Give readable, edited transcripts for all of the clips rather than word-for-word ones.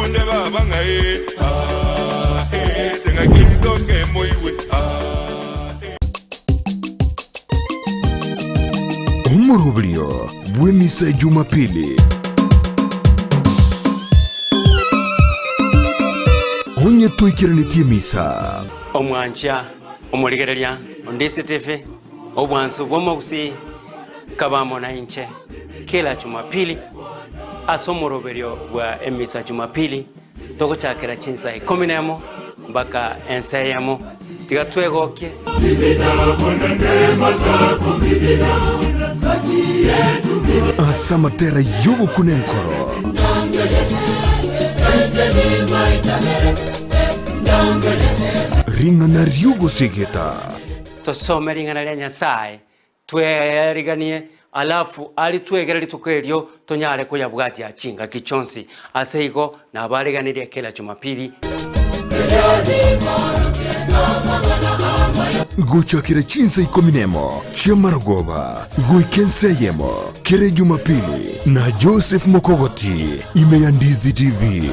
Otunde baba ng'a ee, ah, ee, teng'aki ritoke moigwe, ah, ee. Omoroberio bw'emisa ya Jumapili. Onye toikeranetie emisa. Omwancha omorigereria onde TV, obwansu bw'omogusii, kaba amo nainche kera Jumapili ase omoroberio bwa emisa Jumapili togochakera chinsa ikomi nemo mpaka ensa eyemo. Tiga twegokie. Ase amatera y'ogokuna enkoro. Ring'ana ri'ogosegeta. Tosome ring'ana ria Nyasae, Tweeriganie, alafu aria twegere rituko erio tonyare koyabwatia chingaki chionsi. Ase igo nabaariganirie kera Jumapili. Gochakera chinsa ikomi nemo chi'amarogoba goika ensa eyemo kera Ejumapili na Joseph Mokogoti ime ya Ndizi TV.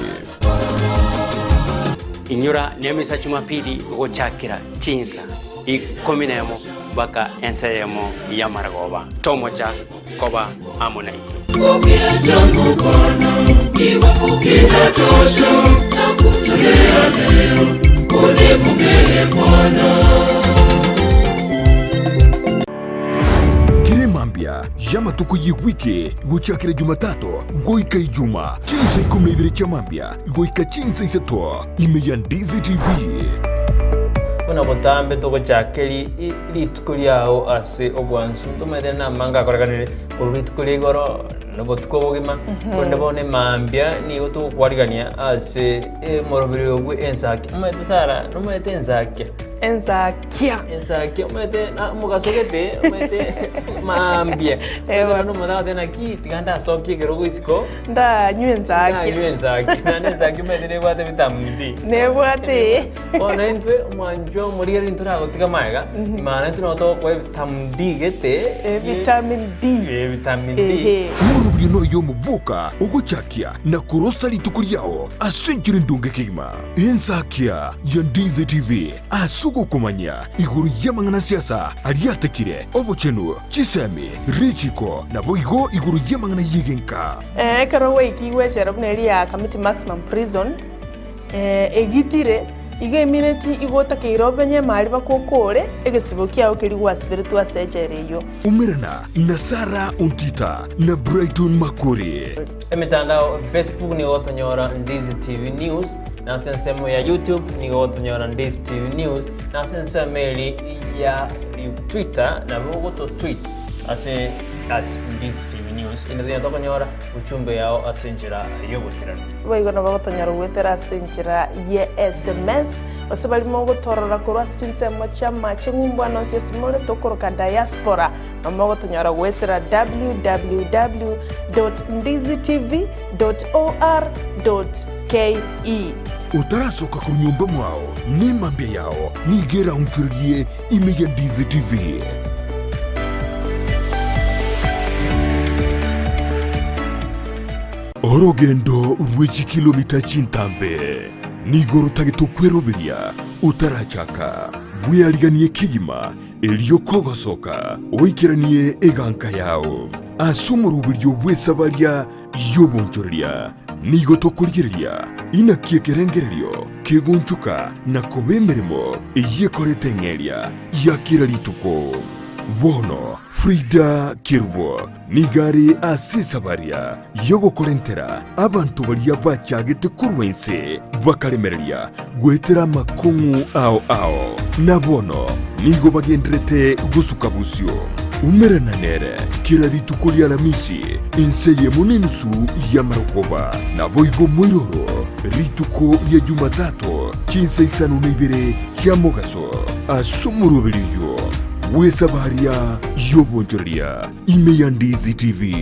Inyora nemisa Jumapili gochakera chinsa ikomi nemo mpaka ensa eyemo y'amaragoba. Tomocha koba amo naintwe. Kera emambia y'amatuko y'ewiki gochakera Jumatatu goika Ijuma, chinsa ikomi na ibere chia mambia goika chinsa isato, ime ya Ndizi TV. Buna botambe togochaka rituko riao ase obwansu, ntomanyete namange akorekanire korwa rituko ria igoro na obotuko obogima, korende bono emambia nigo togokwarigania ase omoroberi oyo bwe ensaki. Omanyete Sarah, nomanyete ensakia? Ensakia. Ensakia omanyete na omogaso gete omanyete mambia. Eeh bono. Omanyete omonto agoteba naki tiga ndasokie ekerogo isiko. Ndanywe ensakia. Ndanywe ensakia. Naende ensakia omanyete nebwate vitamin D. Nebwate. Bono intwe omwanchwa omorigereria ntoragotiga magega, maana intwe nabo togokoa evitamin D gete. Vitamin D. Eh, vitamin D. Ehe. Omorobio noyo omoboka ogochakia na korosa rituko riao ase enchera endonge kegima. Ensakia ya Ndizi TV ase ogokomanya igoro y'amang'ana siasa aria atekire, obochenu, chisemi, richiko, naboigo igoro y'amang'ana y'egenka. Ekero gwaikigwe echela buna eria ya Kamiti Maximum Prison, egitire, igo emineti igo otakeire obenye emari bakokore egesibo kiao keria gwasiberetwe ase echela eyio. Umerana na Sarah Ontita na Brighton Makori. Emetandao Facebook nigo ogotonyora Ndizi TV News, na ase ensemo ya YouTube nigo ogotonyora Ndizi TV News, na ase ensemo eri ya Twitter nabo ogoto tweet ase at Ndizi TV News inde tonya tokonyora uchumbe yao ase enchera y'oboikeranu. Boigo nabo gotonyora goetera ase enchera ye sms, gose baria mogotorora korwa ase chinsemo chi'amache ng'umbu ande onsi ase more tokoroka diaspora, nabo mogotonyora goetera www dot ndizitv dot or dot ke. Otarasoka korwa nyomba mwao, nemambia yao nigo eraonchorerie ime ya Ndizi TV. Orogendo rwe chikilomita chintambe nigo rotagete okweroberia otarachaka. Bweariganie kegima erio kogosoka oikeranie eganka yao. Ase omoroberio bw'esabaria y'obonchoreria nigo tokorigereria inaki ekerengererio kegonchoka na koba emeremo eyio ekoreta eng'eria ya kera rituko. Bono Frida Kerubo nigo are ase esabaria y'ogokorentera abanto baria bachagete korwa inse bakaremereria goetera amakong'u ao ao, na bono nigo bagenderete gosuka bosio. Umerana nere kera rituko ri'Alamisi inse eyemo nenusu y'amarogoba, naboigo moiroro rituko ria Jumatato chinsa isano na ibere chia mogaso ase omoroberi oyio bw'esabaria y'obonchoreria ime ya Ndizi TV.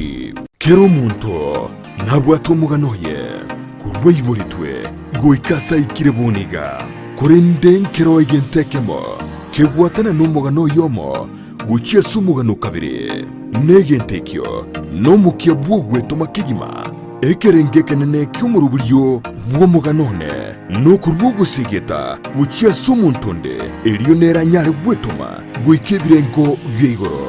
Kera omonto nabwate omogano oye korwa aiboretwe goika ase aikire bono iga, korende nkero egento ekemo kegwatana nomogano oyomo gochia ase omogano o kabere, na egento ekio nomokia bw'ogwetoma kegima, ekerengo ekenene ki'omoroberio. bw'omogano one nokorua ogosegeta gochia ase omonto onde, erio nere anyare gwetoma goika ebirengo bia igoro.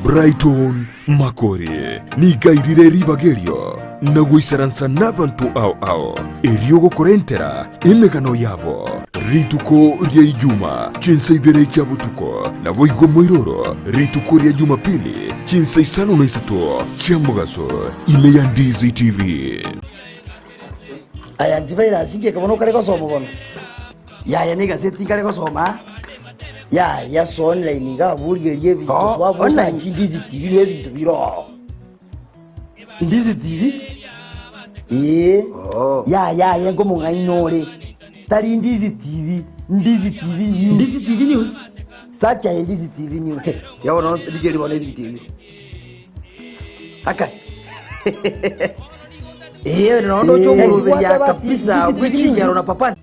Brighton Makori nigo airire ribaga erio na goisaransa nabanto ao ao, erio gokorentera emegano yabo. Rituko ria Ijuma, chinsa ibere chia botuko, naboigo moiroro rituko ria Jumapili, chinsa isano na isato chia mogaso, ime ya Ndizi TV. Aya antivirus ngeke bono okare gosoma bono? Yaya na egaseti nkare gosoma aa. Yaya so online iga abwo origererie ebinto Oh, so abwo online. osachi Ndizi TV na ebinto bire ororo. Ndizi TV? Ee. Oh. Yaya aye nkomong'aini ore. Tari Ndizi TV, Ndizi TV News. Ndizi TV News? Search aye Ndizi TV News. Ya bono rigereria bono ebinto ebio. Aka. Ee, nondo oche omoroberia kabisa bwe chinyaro na papa.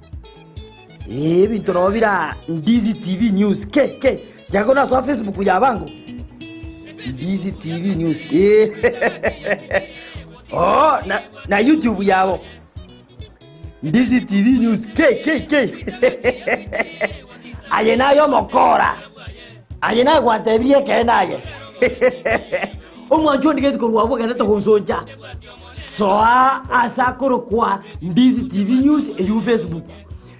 Ee, ebinto nabo bira Ndizi TV News. Ke ke. Jago na so Facebook ya bango. Ndizi TV News. Ee. Oh, na na YouTube yabo. Ndizi TV News. Ke ke ke. Aye nayo omokora. Aye naye gwantebirie ekeene aye. Omwancho ondigeti korwa abwo ogenderete gonsoncha. Soa ase akorokwa Ndizi TV News eywo Facebook.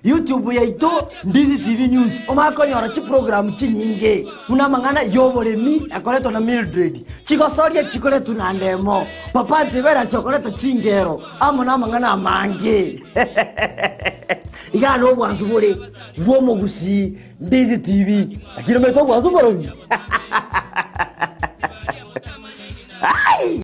YouTube yaito Ndizi TV News omanye konyora chiprogram chinyinge buna amang'ana y'oboremi ekoretwa na Mildred, chigosoria chikoretwa na Ndemo, Papa Antivirus okoreta chingero amo namang'ana amange. Igaa nobwansu bore bw'omogusii Ndizi TV. Lakini omanyete obwansu mborobi?